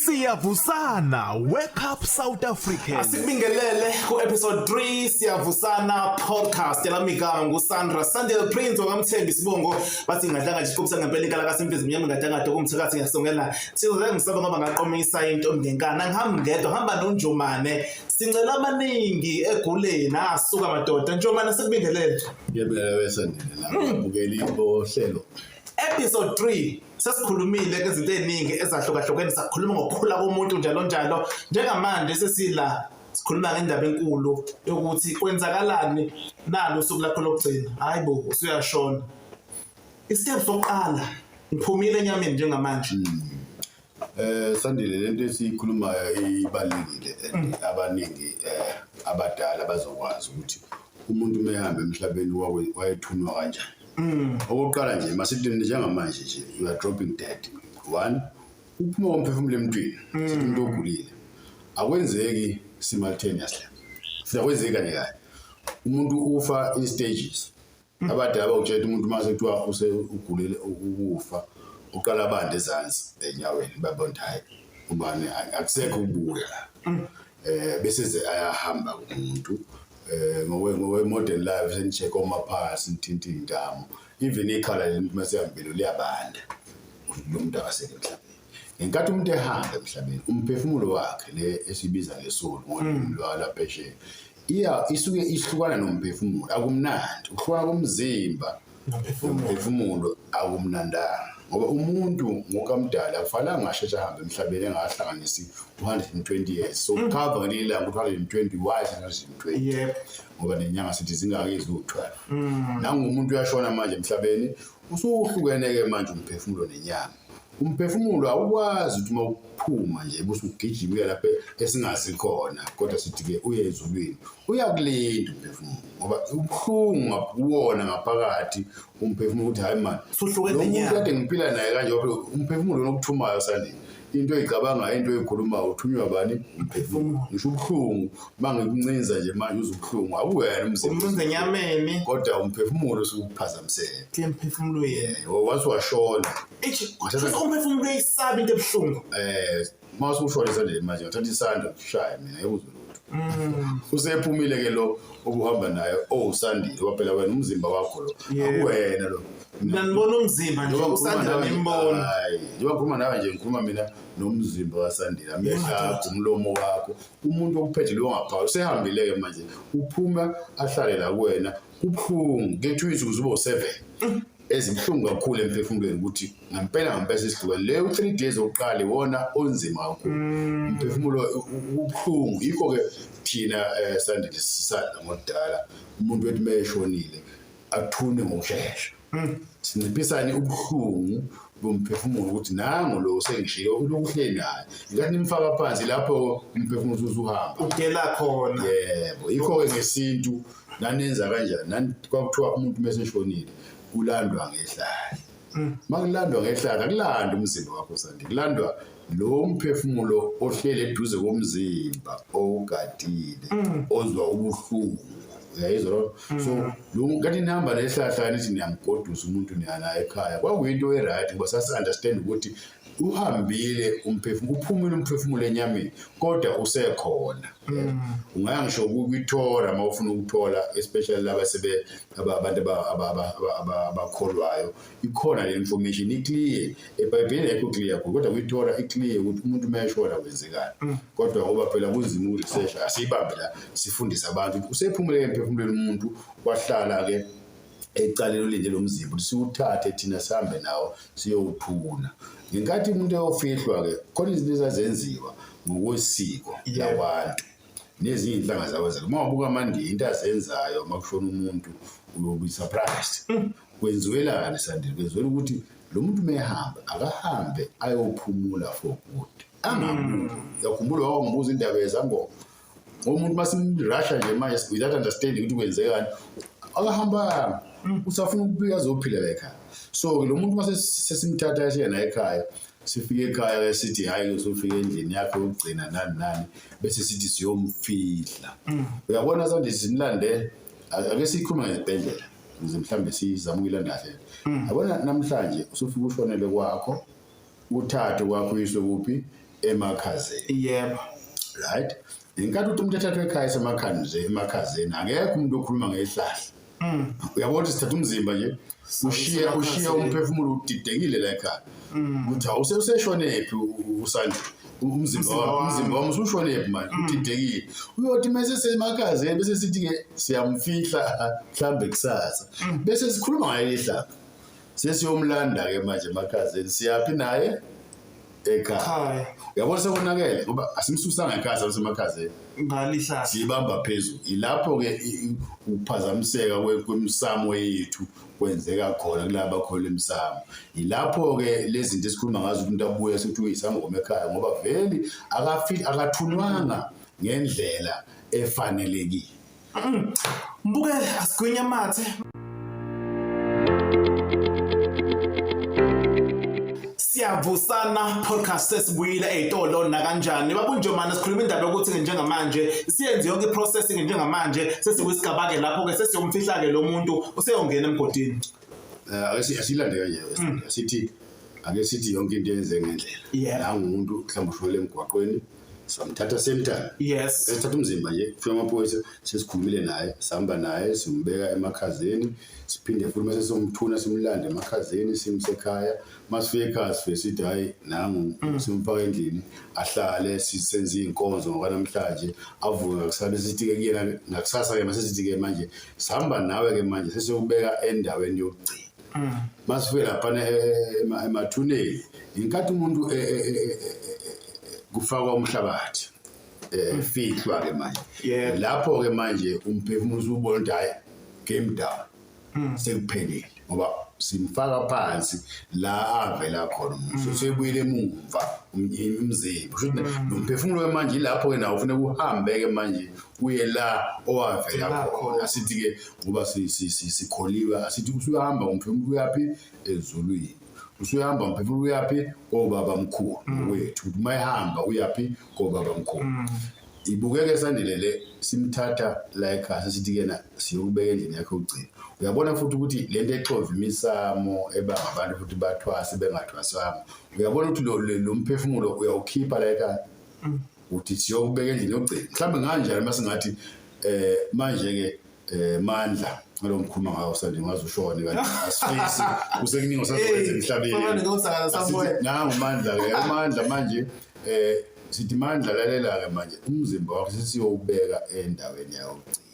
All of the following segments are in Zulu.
Siyavusana, wake up, South Africa. Asikubingelele ku-episode 3 Siyavusana podcast. Yalami igama nguSandra Sandile Prince wakamthembi Sibongo. Bathi ngadlanga nje iqobisa ngempela inkala kaSimfizi mnyama ngadangade kumthakathi ngiyasongela. Sizoze ngisaba ngoba ngaqomisa into ngenkani. Angihambi ngedwa, hamba noNjomane. Sincela amaningi eguleni asuka madoda. Njomane, sikubingelele. Ngiyabingelela wesandile la bukeli bohlelo. Episode 3, sesikhulumile ngezinto eziningi ezahlukahlukene, sakhuluma ngokukhula komuntu, njalo njalo. Njengamanje sesila sikhuluma ngendaba enkulu yokuthi kwenzakalani nalo usuku lakho lokugcina. Hayi bo, usuyashona. I-step sokuqala, ngiphumile enyameni njengamanje. Sandile, lento esiyikhulumayo ibalulekile and abaningi abadala bazokwazi ukuthi umuntu uma ehamba emhlabeni wayethunwa kanjani. Okokuqala nje, masithi njengamanje nje you are dropping dead. One, ukuphuma komphefumulo emntwini, sithi umuntu ogulile, akwenzeki simultaneously. Futhi akwenzeki kanye kanye. Umuntu ufa in stages. Abadala bawutshela umuntu uma sekuthiwa ugulele ukufa, uqala abande ezansi enyaweni, babona ukuthi hayi, ubani akusekho ukubuya la. Bese ze ayahamba umuntu ngokwe modern life, seni-check omaphasi, nithinta iy'ntamo, even ikhala leli uma sehambile liyabanda, lo muntu akasekho emhlabeni. Ngenkathi umuntu ehamba emhlabeni, umphefumulo wakhe, le esibiza nge-soul ngolimi lwalaphesheya, iya isuke ihlukana nomphefumulo. Akumnandi ukuhlukana komzimba nomphefumulo, akumnandanga, ngoba umuntu ngokamdala akufanele angasheshe ahambe emhlabeni engahlanganisi 120 years. So cover ngelinye ilanga ukuthi 120, why 120? Ngoba nenyanga sithi zingaki? Eziwu-12. Nangumuntu uyashona manje emhlabeni, usuhlukene-ke manje umphefumulo nenyama. Umphefumulo awukwazi ukuthi uma uphuma nje bese ugijima uya lapho esingazi khona, kodwa sithi-ke uye ezulwini. Uyakulinda umphefumulo ngoba ubuhlungu kuwona ngaphakathi umphefumulo ukuthi hayi mani, Usuhlukene lo muntu nenyama. kade ngiphila naye kanje. Ngoba umphefumulo nokuthumayo, Sandile, into oyicabangayo, into oyikhulumayo, uthunywa bani? Umphefumulo. Ngisho ubuhlungu, uma ngikuncinza nje manje uze ubuhlungu, akuwena umzimba. Umncinza enyameni. Kodwa umphefumulo usukuphazamiseka. Emphefumulweni. Wathi washona. Eish, umphefumulo uyayisaba into ebuhlungu. Uma usushona esandleni manje, ngathatha isandla kushaya mina, ngeke lutho. Usephumile ke lo obuhamba naye owusandile, ngoba phela wena umzimba wakho lo, akuwena lo. Mina ngibona umzimba nje. Njengoba ngikhuluma Usandile nawe nje, nimbona. Hayi, njengoba ngikhuluma nawe nje, ngikhuluma mina nomzimba kaSandile, amehlo akho, umlomo wakho, umuntu okuphethe lo ngaphakathi usehambile-ke manje, uphuma ahlale la kuwena. Kubuhlungu, kethu izinsuku zibe u-7 ezibuhlungu kakhulu emphefumulweni, ukuthi ngempela ngempela sesihlukene. Leyo 3 days okuqala iwona onzima kakhulu, umphefumulo ubuhlungu. Yikho-ke thina Sandile sisala ngokudala, umuntu wethi uma eshonile athune ngokushesha, sinciphisane ubuhlungu bomphefumulo, ukuthi nangu lo sengishilo, ulokuhleli naye. Ngenkathi nimfaka phansi lapho, umphefumulo usuhamba. Udela khona. Yebo, yikho-ke ngesintu nanenza kanjani? Nani kwakuthiwa umuntu uma eseshonile ulandwa ngehlahla. Uma kulandwa ngehlahla, akulandwa umzimba wakho, Sandi, kulandwa lo mphefumulo ohleli eduze komzimba, owugadile, ozwa ubuhlungu. Uyayizwa lo? So lo kanti nihamba nehlahla, nithi niyamgodusa umuntu, niyanaye ekhaya, kwakuyinto e-right ngoba sasi-understand ukuthi uhambile umphefumulo, uphumile umphefumulo enyameni, kodwa usekhona. Ungaya ngisho kwiThora uma ufuna ukuthola, especially laba sebe abantu abakholwayo, ikhona le information, i-clear. EBhayibhelini ayikho clear kakhulu, kodwa kwiThora i-clear ukuthi umuntu uma eshona kwenzekani. Kodwa ngoba phela kunzima uku-research, asiyibambe la, sifundise abantu ukuthi usephumule emphefumulweni umuntu, wahlala-ke ecaleni, ulinde lo mzimba ukuthi siwuthathe thina sihambe nawo siyowuthuna. Ngenkathi umuntu eyofihlwa-ke, khona izinto ezazenziwa ngokwesiko lakwantu nezinye iy'nhlanga zakwenzeka. Uma wabuka amaNdiya, into azenzayo uma kushona umuntu, uyobe surprised. Kwenziwelani, Sandile? Kwenziwela ukuthi lo muntu uma ehamba, akahambe ayophumula for good, angabuyi. Uyakhumbula wawangibuza indaba yezangoma? Umuntu masimrasha nje manje without understanding ukuthi kwenzekani, akahambanga, usafuna ukubuya azophila la ekhaya. So-ke lo muntu mase sesimthatha siye naye ekhaya, sifike ekhaya-ke sithi hhayi, usufike endlini yakhe yokugcina, nani nani, bese sithi siyomfihla. Uyabona sanje, simlande, ake siyikhulume ngezibhedlela ukuze mhlawumbe sizame ukuyilanda kahle. Yabona namhlanje usufike ushonele kwakho, uthathe kwakho uyiswe kuphi? Emakhazeni. Yebo. Right, inkathi uthi umuntu ethathwe ekhaya esemakhani nje emakhazeni, akekho umuntu okhuluma ngezihlahla. Uyabona ukuthi sithatha umzimba nje, ushiye umphefumulo udidekile la ekhaya, ukuthi hawu, useshonephi usandi umzimba wami, umzimba wami usushonephi manje, udidekile. Uyothi mase semakhazeni, bese sithi-ke siyamfihla mhlambe kusasa, bese sikhuluma ngayo ihlanga, sesiyomlanda-ke manje emakhazeni, siyaphi naye? Ekhaya. Khaya. Uyabona sekonakele, ngoba asimsusanga ekhaya, sabesemakhazeni. Ngalihlahla. Siyibamba phezulu. Ilapho-ke ukuphazamiseka kwemisamo yethu kwenzeka khona kulaba bakholwa emsamo. Ilapho-ke lezi zinto esikhuluma ngazo, ukuthi umuntu abuye sithi uyisangoma ekhaya, ngoba vele akathunwanga ngendlela efanelekile. Mbukele, asigwinye amathe. Siyavusana Podcast, sesibuyile ey'tolo nakanjani. Babunjomane, sikhuluma indaba yokuthi njengamanje siyenze yonke i-processing, njengamanje sesikwisigaba-ke lapho-ke sesiyomfihla-ke lo muntu useyongena emgodini. Ake asiyilande kanje, sithi ake sithi yonke into yenze ngendlela. Nangumuntu mhlawumbe ushonele emgwaqweni, samthatha same time. Esithatha umzimba nje, kufika amaphoyisa, sesikhulumile naye, sihamba naye, simbeka emakhazeni, siphinde futhi mase somthuna, simlande emakhazeni, simse ekhaya. Masifika ekhaya, sifike sithi hhayi, nangu, simfaka endlini, ahlale, sisenze iy'nkonzo ngokwanamhlanje, avuke ngakusasa. Bese sithi-ke kuyena ngakusasa-ke, mase sithi-ke manje sihamba nawe-ke manje, sesiyokubeka endaweni yokugcina. Masifike laphana emathuneni, inkathi umuntu kufakwa umhlabathi, fihlwa ke manje. Lapho ke manje umphefumulo usubona ukuthi hayi, game down, sekuphelile, ngoba simfaka phansi la avela khona umuntu, sebuyele emumva umzimba. Kusho ukuthi nomphefumulo ke manje ilapho ke nawo kufuneka uhambe ke manje, uye la owavela La khona. Khona. Asithi ke ngoba sikholiwe, asithi usuyahamba umphefumulo, uyaphi? Ezulwini. Usuyahamba umphefumulo, uyaphi? Kobaba mkhulu wethu. Ukuthi uma ehamba uyaphi? Kobaba mkhulu. Ibukeke, Sandile, le simthatha la ekhaya, sesithi kena siyokubeka endlini yakhe yokugcina. Uyabona futhi ukuthi lento exova imisamo ebanga abantu futhi bathwase bengathwasanga. Uyabona ukuthi lo mphefumulo uyawukhipha la ekhaya, uthi siyokubeka endlini yokugcina. Mhlawumbe kanjani masingathi manje ke Mandla ngalo ngikhuluma ngawo, Sandile, ngaze ushone kanti asifisi, kusekuningi osazokwenza emhlabeni. Fana nokusakaza Asithi samoya. nangu Mandla ke, uMandla manje, sithi Mandla, lalela ke manje, umzimba wakho sesiyowubeka endaweni yawo yokugcina.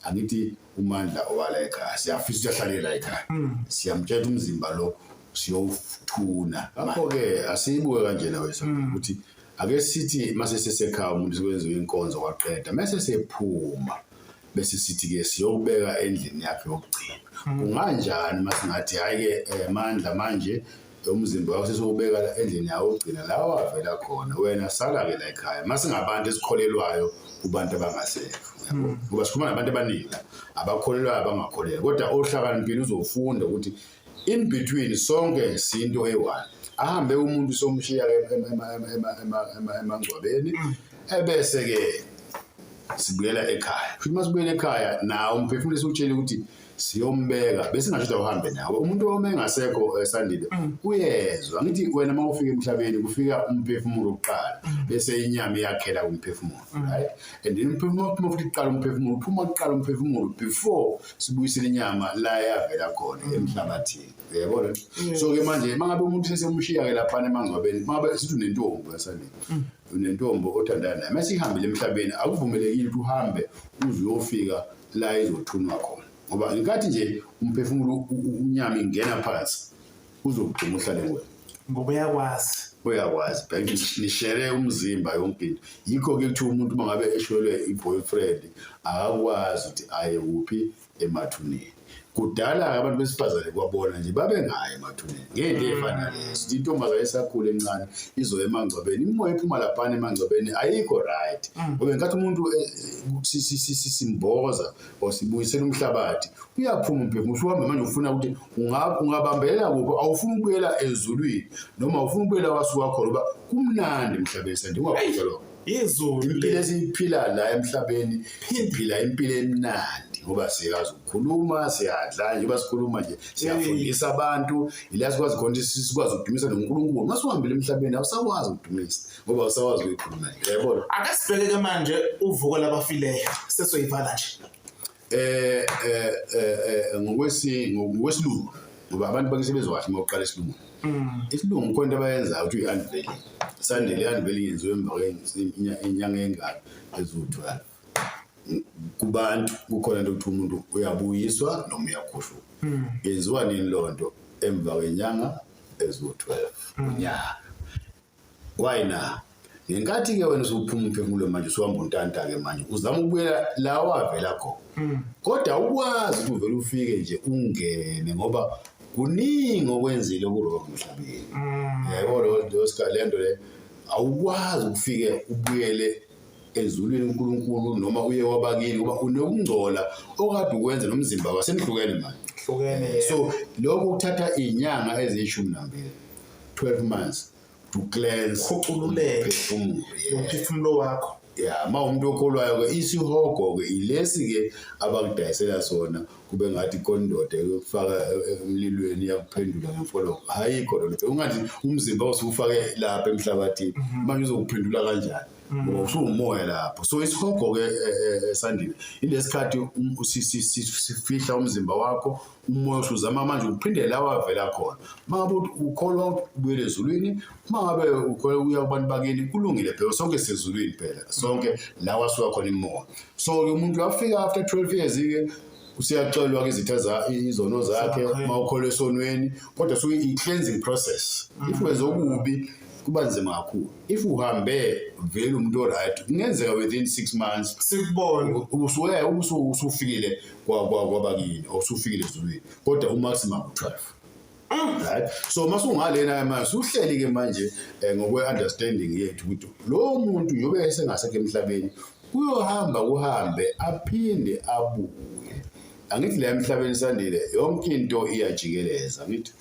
Angithi uMandla owala ekhaya, siyafisa ukuthi ahlale la ekhaya, siyamtshela ukuthi umzimba lo siyowuthuna. Lapho-ke asiyibuke kanjena wesa ukuthi ake sithi mase sesekhaya umuntu, sekwenziwe inkonzo kwaqeda, mase sephuma, bese sithi-ke siyokubeka endlini yakhe yokugcina. Kunganjani masingathi hhayi-ke, Mandla, manje umzimba wakho sesiwubeka la endlini yawo yokugcina la wavela khona, wena sala-ke la ekhaya. Masingabantu esikholelwayo kubantu abangasekho, uyabo? Ngoba sikhuluma nabantu abaningi la abakholelwayo, abangakholelwa, kodwa ohlakaniphile uzofunda ukuthi in between sonke sinto eyi-one. Ahambe umuntu, somshiya-ke emangcwabeni, ebese-ke sibuyela ekhaya futhi. Uma sibuyela ekhaya nawo umphefumulo esiwutshele ukuthi siyombeka, bese ngasho ukuthi awuhambe nawe umuntu uma engasekho. Sandile, uyezwa ngithi wena uma ufika emhlabeni, kufika umphefumulo kuqala, bese inyama iyakhela kumphefumulo, right? And then umphefumulo uphuma futhi kuqala, umphefumulo uphuma kuqala, umphefumulo before sibuyisele inyama la yavela khona emhlabathini, uyabona? So ke manje uma ngabe umuntu sesemshiya-ke laphana emangcwabeni, uma ngabe sithi unentombi, Sandile, unentombi othandana naye, mase ihambile emhlabeni, akuvumelekile ukuthi uhambe uze uyofika la izothunwa khona, ngoba ngenkathi nje umphefumulo unyama ingena phansi, uzokugcina uhlale kuwena. Ngoba uyakwazi. Uyakwazi bheka, nishere umzimba, yonke into. Yikho-ke kuthiwa umuntu uma ngabe eshwelwe i-boyfriend, akakwazi ukuthi aye kuphi? Emathuneni. Kudala-ke abantu besifazane kwabona nje babengayi emathuneni ngento ey'fana lezo. Ukuthi intombazane esakhula encane izoya emangcwabeni, imimoya ephuma laphana emangcwabeni ayikho right, ngoba ngenkathi umuntu simboza or sibuyisela umhlabathi, uyaphuma umphefumulo, usuhamba manje ufuna ukuthi ungabambelela kuphi? Awufuni ukubuyela ezulwini noma ufuna ukubuyela wasuka khona, ngoba kumnandi emhlabeni, Sandi, ungakhohlwa lokho. Izulu. Impilo esiyiphila la emhlabeni, siphila impilo emnandi. Ngoba siyakwazi ukukhuluma, siyadla, njengoba sikhuluma nje siyafundisa abantu, ila sikwazi khona ukuthi sikwazi ukudumisa noNkulunkulu. Uma suhambile emhlabeni awusakwazi ukudumisa ngoba awusakwazi ukuyikhulumela, uyayibona? Ake sibheke-ke manje uvuko labafileyo, sesoyivala nje. Ngokwesilungu, ngoba abantu bakithi bezwa kahle uma uqala isilungu. Isilungu khona into abayenzayo ukuthi uyi-unveiling. Sandile, i-unveiling yenziwe emva kwenyanga engaka eziwu-12. Kubantu kukhona into ukuthi umuntu uyabuyiswa noma uyakhushuka. Yenziwa nini loo nto? Emva kwenyanga eziwu-12 unyaka. Why na? Ngenkathi-ke wena usuphuma umphefumulo manje, usuhamba untanta-ke manje, uzama ukubuyela la wavela khona. Kodwa awukwazi ukuthi uvele ufike nje ungene, ngoba kuningi okwenzile oku-wrong emhlabeni. Yayibona leyo sikhathi, le nto le, awukwazi ukufike ubuyele ezulwini uNkulunkulu noma uye wabakini, ngoba unokungcola okade ukwenza nomzimba wakho senihlukene manje. Hlukene. So lokho kuthatha iy'nyanga eziyishumi nambili, 12 months, to cleanse Khucululeke. umphefumulo, yeah. Umphefumulo wakho. Ya, ma umuntu okholwayo-ke, isihogo-ke ilesi-ke abakudayisela sona, kube ngathi khona indoda eyokufaka emlilweni iyakuphendula ngemfoloko. Ayikho loo nto. Ungathi umzimba usuwufake lapha emhlabathini, manje uzokuphendula kanjani ngoba usuwumoya lapho? So isihogo-ke, Sandile, ilesikhathi sifihla umzimba wakho, umoya usuzama manje uphinde la wavela khona. Uma ngabe ukholwa ukuthi ubuyele ezulwini, uma ngabe ukholwa uya kubantu bakini, kulungile phela, sonke sisezulwini phela, sonke la wasuka khona imoya. So-ke umuntu uyafika after 12 years-ke, usiyaxelwa-ke izitha izono zakhe. Zakhe. Uma ukholwa esonweni, kodwa suke i-cleansing process. If wenza okubi kuba nzima kakhulu. If uhambe vele umuntu o-right, kungenzeka within 6 months Sikubone. usuke usufikile kwabakini or usufikile ezulwini, kodwa u-maximum u-12, right? So masungalena manje, suhleli ke manje, ngokwe-understanding yethu ukuthi lowo muntu njengoba esengasekho emhlabeni, kuyohamba kuhambe aphinde abuye. Angithi la emhlabeni, Sandile, yonke into iyajikeleza, angithi?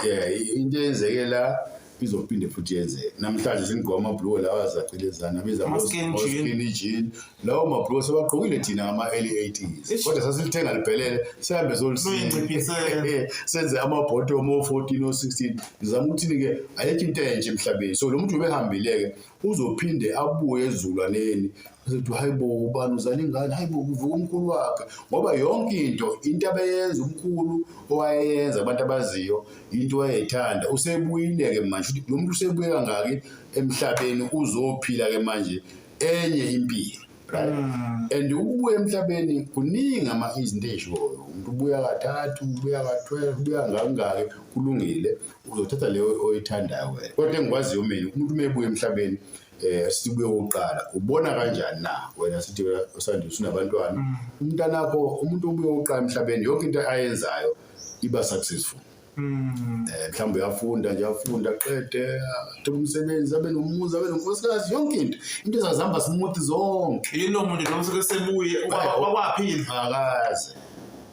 Yeah, into eyenzeke la izophinde futhi yenzeke. Namhlanje sinigqoka amabhuluko lawa azacilezana abiza Ama-skinny jean. Skinny jean. Lawo mabhuluko sebagqokile thina ngama-early 80s, Ish. kodwa sasilithenga liphelele, sihambe Luyinciphisele. senze ama-bottom o-14, o-16. Ngizama ukuthini-ke? Ayikho into entsha emhlabeni. So lo muntu ubehambile-ke, uzophinde abuye ezulwaneni, azothi, "Hayi bo, ubani uzala ingane? Hayi bo, kuvuka umkhulu wakhe," ngoba yonke into abeyenza umkhulu owayeyenza abantu abaziyo, into wayethanda, usebuyile-ke manje. Futhi lo muntu usebuye kangaki emhlabeni, uzophila-ke manje enye impilo, right? And ukubuya emhlabeni kuningi, ama izinto ey'shoyo. Umuntu ubuya kathathu, ubuya ka-12, ubuya ngakungaki, kulungile, uzothatha leyo oyithandayo wena. Kodwa engikwaziyo mina, umuntu uma ebuya emhlabeni, sithi ubuye kokuqala, ubona kanjani na wena? Sithi wena usandile usunabantwana, umntanakho, umuntu obuye kokuqala emhlabeni, yonke into ayenzayo iba successful. Mhlawumbe uyafunda nje, afunda aqede, athole umsebenzi, abe nomuzi, abe nonkosikazi, yonke into ezazihamba smooth zonke. Yilo muntu lo usuke sebuye wakwaphila? Akaze,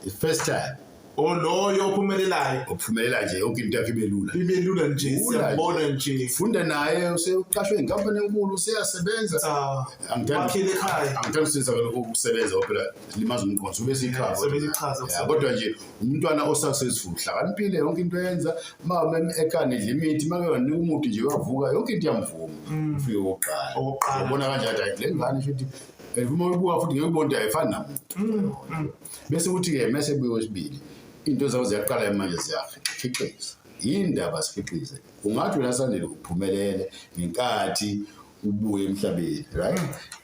the first time. O loyo ophumelelayo. Ophumelela nje, yonke into yakhe ibe lula. Ibe lula nje. Lula. Siyabona nje. Funda naye, useuqashwe inkampani enkulu, useyasebenza. Cha. Angithandi- Wakhile ekhaya. Angithandi ukusebenzisa ukusebenza ngoba phela limaza umqondo, sube siyichaza. Sube sichaza. Ya, kodwa nje umntwana o-successful, hlakaniphile, yonke into yenza ma ekhaya edla imithi, make wanika umuthi nje uyavuka, yonke into iyamvuma. Ufike okokuqala. Okokuqala. Ubona kanjani? Hayi, le ngane futhi, and uma uyibuka futhi ngeke ubone ukuthi ayifani namuntu. Bese kuthi-ke mese buye kwesibili, into zawo ziyaqala manje ziyakhiqiza. Yindaba sikhiqize? Ungathi wena, Sandile, uphumelele ngenkathi ubuye emhlabeni, right?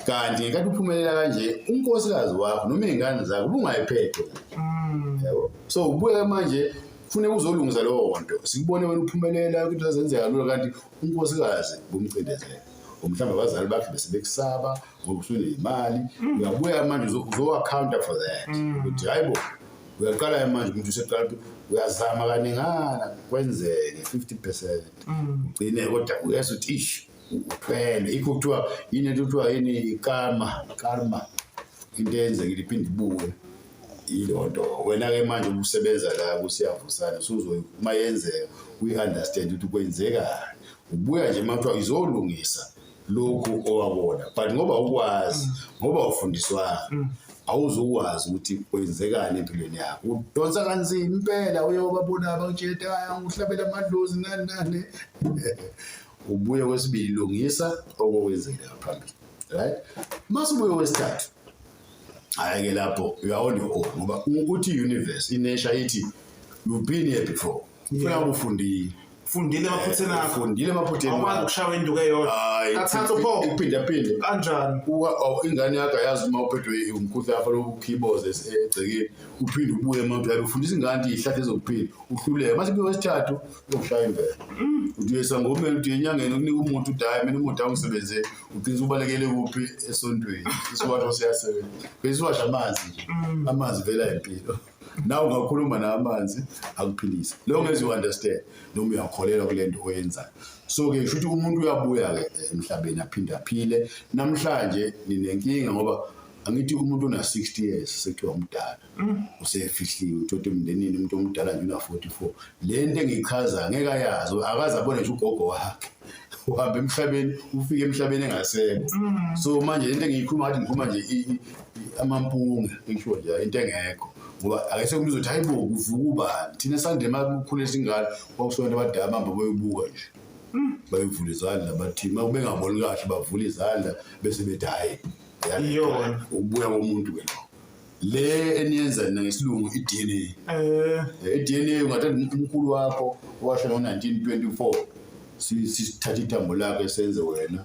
Kanti ngenkathi uphumelela kanje, unkosikazi wakho noma iy'ngane zakho ubungayiphethe, yabo? So ubuye manje kufuneka uzolungisa leyo nto. Sikubone wena uphumelela, into zenzeka lula, kanti unkosikazi bumcindezela, mhlawumbe abazali bakhe bese bekusaba ngoba usuneyimali. Uyabuya manje uzo-accounta for that, ukuthi hayi bo, uyaqala manje umuntu useqala ukuthi uyazama kaningana, kwenzeke 50%, ugcine kodwa uyazi ukuthi ish, uthwele. Ikho kuthiwa yini into, kuthiwa yini, i-karma, karma, into eyenzekile iphinde ibuye. Yilo nto wena-ke manje ubusebenza la kusiyavusana, usuzo uma yenzeka uyi-understand ukuthi kwenzekani. Ubuya nje uma kuthiwa izolungisa. Lokhu owabona, but ngoba ukwazi, ngoba ufundiswanga, awuzukwazi ukuthi kwenzekani empilweni yakho. Udonsa kanzima impela, uyobabona abakutshela, hayi, uhlabela amadlozi, nani nani. Ubuye kwesibili, lungisa okokwenzekile ngaphambili, right? Mase ubuye kwesithathu, hhayi-ke, lapho you are on your own, ngoba ukuthi i-universe, i-nature ithi you've been here before, funa ufundile. Fundile emaphutheni akho. Fundile emaphutheni. Awukwazi ukushaya induku eyodwa. Hayi. Kathathu pho? Iphinda phinde. Kanjani? Ingane yakho ayazi uma uphethwe umkhuhlane, afanele ukukhiboze egcekeni, uphinde ubuye uma uyabe ufundisa ingane ukuthi iyihlahla ezokuphila, uhluleke. Mase kubuye wesithathu, uyokushaya imvelo, uthi uyesangomeni, uthi enyangeni, ukunika umuntu, uthi hhayi, mina umuntu awungisebenzeli. Ugcina ubalekele kuphi? Esontweni. Isiwasho siyasebenza, isiwasho amanzi nje, amanzi vele ayimpilo. Nawe ungakhuluma namanzi akuphilise, long as you understand noma uyakholelwa kule nto oyenzayo. So-ke kusho ukuthi umuntu uyabuya-ke emhlabeni, aphinde aphile. Namhlanje ninenkinga, ngoba angithi umuntu una-60 years sekuthiwa umdala, usefihliwe. Uthothi emndenini umuntu omdala nje una-44. Le nto engiyichazayo ngeke ayazi, akaze abone nje ugogo wakhe uhamba emhlabeni, ufike emhlabeni engasekho. So manje lento engiyikhuluma, ngathi ngikhuluma nje amampunge, ngisho nje into engekho, ngoba akesekho umuntu uzothi, hayi bo, kuvuka ubani? Thina sande uma kukhule singane, kwakusuka abantu abadala bahamba bayobuka nje, bayovula izandla, bathi uma bengaboni kahle bavula izandla bese bethi, hhayi. Iyona. Ukubuya komuntu-ke lokho, le eniyenza nina ngesilungu i-DNA. I-DNA, ungathatha umkhulu wakho owashona ngo-1924, sithathe ithambo lakhe, senze wena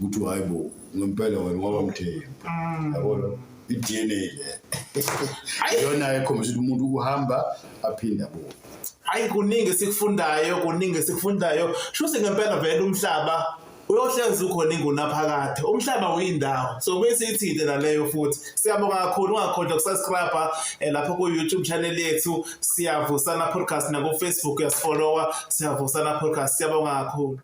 ukuthi, hayi bo, ngempela wena ngoba mthembu, yabona, i-DNA le iyona ekhombisa ukuthi umuntu uhamba aphinde abuye. Hayi, kuningi esikufundayo, kuningi esikufundayo. Shuthi ngempela vele umhlaba uyohlezi ukhona ingunaphakade. Umhlaba uyindawo, so bese ithinte naleyo futhi. Siyabonga kakhulu. Ungakhohlwa ukusubscribe lapho ku-YouTube channel yethu, Siyavusana Podcast, naku-Facebook uyasifollowa, Siyavusana Podcast. Siyabonga kakhulu.